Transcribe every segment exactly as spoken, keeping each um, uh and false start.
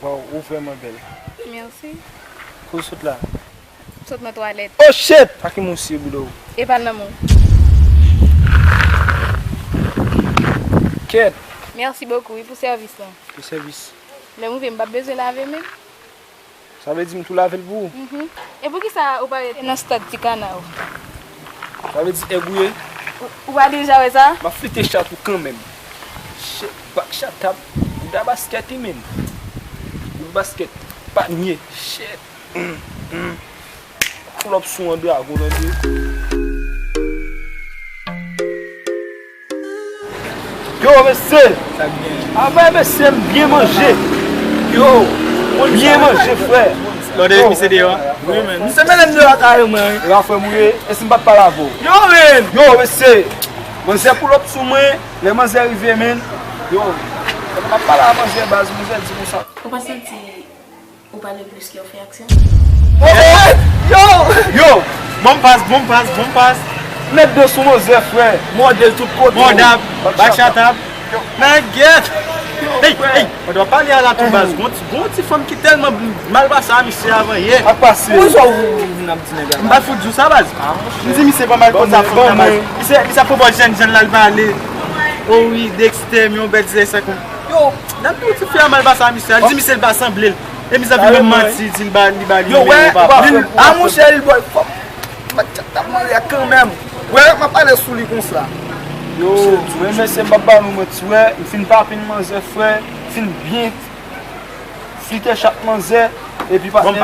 Waw, ou vrèman bèl. Mèsi. Kote w sot la? Sot nan twalèt. Oh shit! Ak ki moun siye bouda w? E pa l nan men w. Kèt! Mèsi bokou, wi, pou sèvis lan. Ki sèvis? Lè m rive, m p ap bezwen lave menm. Sa vle di m tou lave l pou ou? Mhm. E poukisa ou pa rete nan stad ti kana w? Sa vle di èg ou ye? Ou pa deja wè sa? M ap flite chat ou kanmenm. Shit, back chat ap bouda baskèt wi menm. Bout baskèt pa t nye. Shit. Mm, mm. Pull up sou an dragon nan de. Yo, mesye! Avè mesye, m byen manje. Yo, mwen byen manje, frè. Lòdè misye deyò. Wi, men. Misye mennen m deyò kare mwen, wi. Rafè mouye, e si m pa t pale avè w? Yo, men. Yo, mesye! Manzè pull up sou mwen, lè manzè rive, men. Yo, lè m ap pale a manzè, baz, manzè di konsa. Ou pa santi ou pale plis ke w fè aksyon? Yo! Yo! Bon pas, bon pas, bon pas. Met de sou manzè, frè. Mòde l tout kote. Mòdab, back chat ap. Nan gèt! Hey, hey! Mwen dwa pale a la tou baz. Gon ti, gon ti fanm ki tèlman mal pase a misye avan yè. Ak pase. Ou sa ou vin ap di nèg la? M pa fout di w sa baz. M di misye pa mal konsa fanm nan baz. Misye, misye ap pran bò jèn jèn la l pale. O wi, Dexter, yon bèl ti sa kon. Yo, n ap di w ti fi a mal pase a misye. L di misye l pa sanble l. E misye ap vin ban m manti, di l ba, li ba li nimewo papa. A monchè, li bòy fòk. Mwen t ap mande a kanmenm. Wè, m ap pale sou li konsa. Yo, wè mesye, m p ap ba nou manti, wè, m fin papi n manzè, frè, m fin byen flite chat manzè, epi patnè m.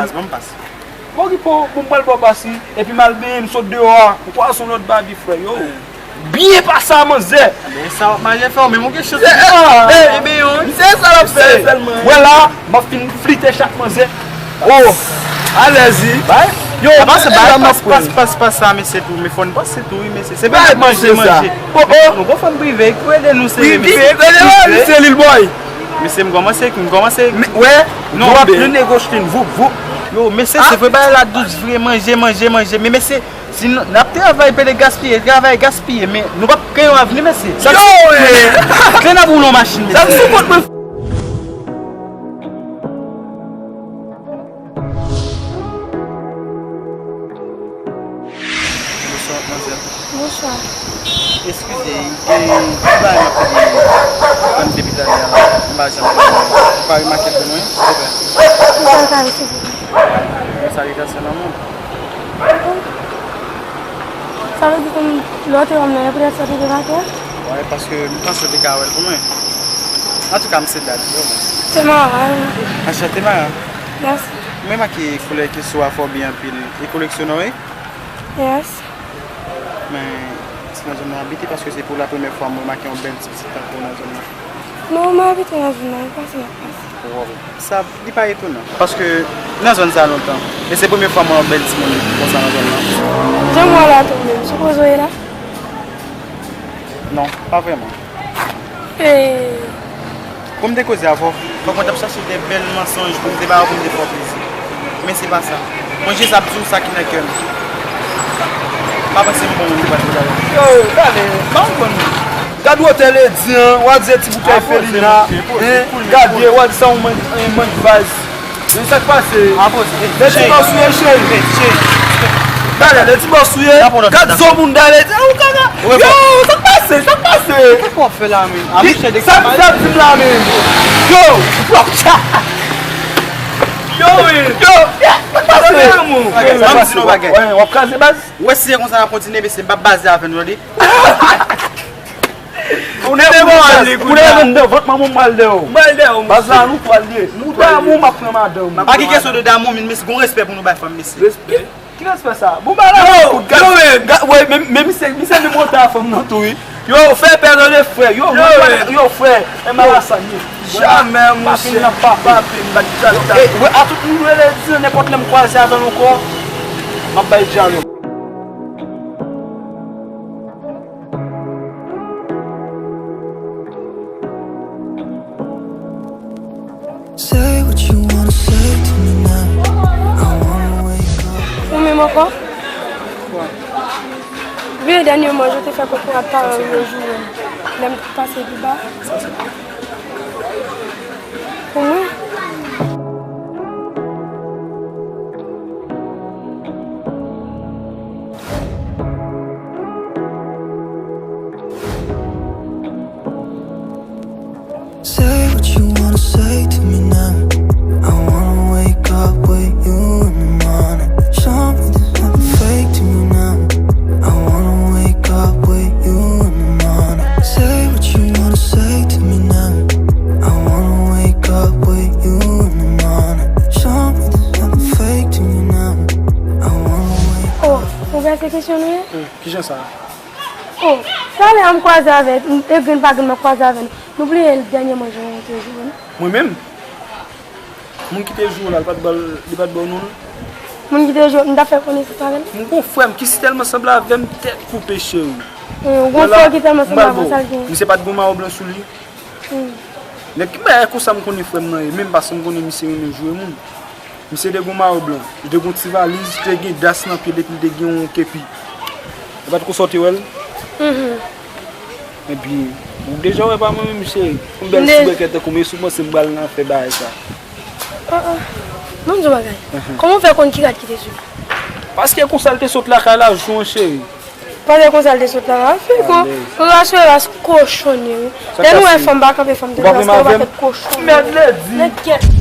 Bon, m pral ba w pase, epi m al benyen, m sot deyò a, m kwaze yon lòt babi, frè, yo. Byen pase a manzè. Men sa w ap mache fè w, menm ou gen chans. Ebyen, yon. Misye, sa l ap fè sèlman. Wè la, m ap fin flite chat manzè. Oh, alèz wi. Yo, pase, pase, pase, pase sa, mesye tou. Men fò n pase tou, wi, mesye. Se pa manje, manje. Nou gon fanm prive, ki rele nou, se prive, rele misye Lil Boy. Mesye, m kòmanse, m kòmanse. Wè, non, dwòt, nou negosye, voup, voup. Yo, mesye, se vre, bagay la dous vre, manje, manje, manje. Men mesye, si n ap travay, pede gaspiye, travay gaspiye, men nou p ap kreye yon avni, mesye. Yo, kle n ap woule yon machin, mesye. Sa m sou kont mwen. Bonswa, madmwazèl. Bonswa. Eskize, e, ki bagay m ap pede tann depi talè a la, m pa janm konprann. Ou pa remake l pou mwen, silvouplè? Ou pa remake l pou mwen? Mwen sa regrese nan mond. Sa vle di ke lè w te wè m nan, e poutèt sa w te remake l? Wi, paske m panse w te ka wè l pou mwen. Antouka, m se Dad, vrèman. Se Mara. Anchante, Mara. Mèsi. M remake koulè kesyo a fè w byen anpil. E koleksyonè w ye? Yes. Men, se nan zòn nan w abite, paske se pou la premyè fwa mwen remake yon bèl ti pitit tankou w nan zòn nan. Non, mwen abite nan zòn nan, m pase, m ap pase. Wow. Sa, li pa etonan. Paske nan zòn sa lontan. E se premye fwa mwen wè bèl timoun konsa nan zòn nan. Jan m wè w la tou menm, sipoze w ye la? Non, pa vrèman. E. Pou m te koze avè w, fòk mwen t ap chache de bèl mansonj pou m te ba w, pou m te fè w plezi. Men se pa sa. Mwen jis ap di w sa ki nan kè m. Pa panse m bon moun pou pase talè. Yo, gade, pa konn. Gad wotè Lady an, w a di se ti boutèy Felina, hein, gade, w a di sa yon mank, yon mank vaz. Men sa k pase? Lady bòs ou ye, cheri? Gade, Lady bòs ou ye? Gad zo bounda Lady, ou kaka. Yo, sa k pase? Sa k pase? Sa k w ap fè la menm? Sa, sa di m la menm? Yo, yo, yo, sa k pase? W ap kraze baz? Ou wè si se konsa n ap kontinye, mesye, m p ap baze avè nou, tande. Ou nève m, ou nève m nan vant manman w, m pral dèyè w. M pral dèyè w, mesye. Baz la, nou pral ye. Nou damou, m ap pran madanm. Pa gen kesyon de damou, men mesye, gon respè pou nou bay fanm, mesye. Respè? Ki respè sa? Bon, ba la, yo, kout, gad, yo, men, gad, wè, men, men misye, misye menm wotè a fanm nan tou, wi. Yo, fè pè tande frè. Yo, yo, mwen, yo, frè, e malasan ye. Jamè, monchè. Papin nan papa. Papin, bat djal. Yo, e, wè, a tout moun rele di, nenpòt lè m kwaze avè l ankò, m ap bay djal yo. Say what you wanna say to me now. I wanna wake up. Ou menm ankò? Wi, dènyèman, je te fè kokorat paran m yo joure m. Lè m pase pi ba. Pou mwen? Se kesyon nou ye? Kijan sa? Oh, talè a m kwaze avè, e grenn pa grenn m ap kwaze avè nou. Nou bliye dènye manje nou te jwe nou. Mwen menm? Moun ki te jwe w la, li pa t ba w non? Moun ki te jwe, m t ap fè konesans avè l. M gon frè m ki si tèlman sanble avè m, tèt koupe cheri. Yon gon frè ki tèlman sanble avè w, sa l gen? Misye pa t gon mayo blan sou li. Nèg ki bagay konsa m konnen frè m nan ye, menm paske m konnen misye renmen jwe moun. Misye te gon mayo blan, li te gon ti valiz, li te gen das nan pye depi li te gen yon kepi. E pa t konsa w te wè l? Ebyen, ou deja wè pa mwen menm cheri. Yon bèl soubrekèt tankou m, e si w panse m pral nan fè bagay sa. Ban m di w bagay. Kòman w fè konn ki rad ki te sou li? Paske konsa l te sot lakay la jou an cheri. Pale konsa l te sot la, fi gon ras yon ras kochonye wi. Lè nou wè fanm pa kanpe fanm te ras pa fè kochonye. Mèd ledi. Nèg kèt.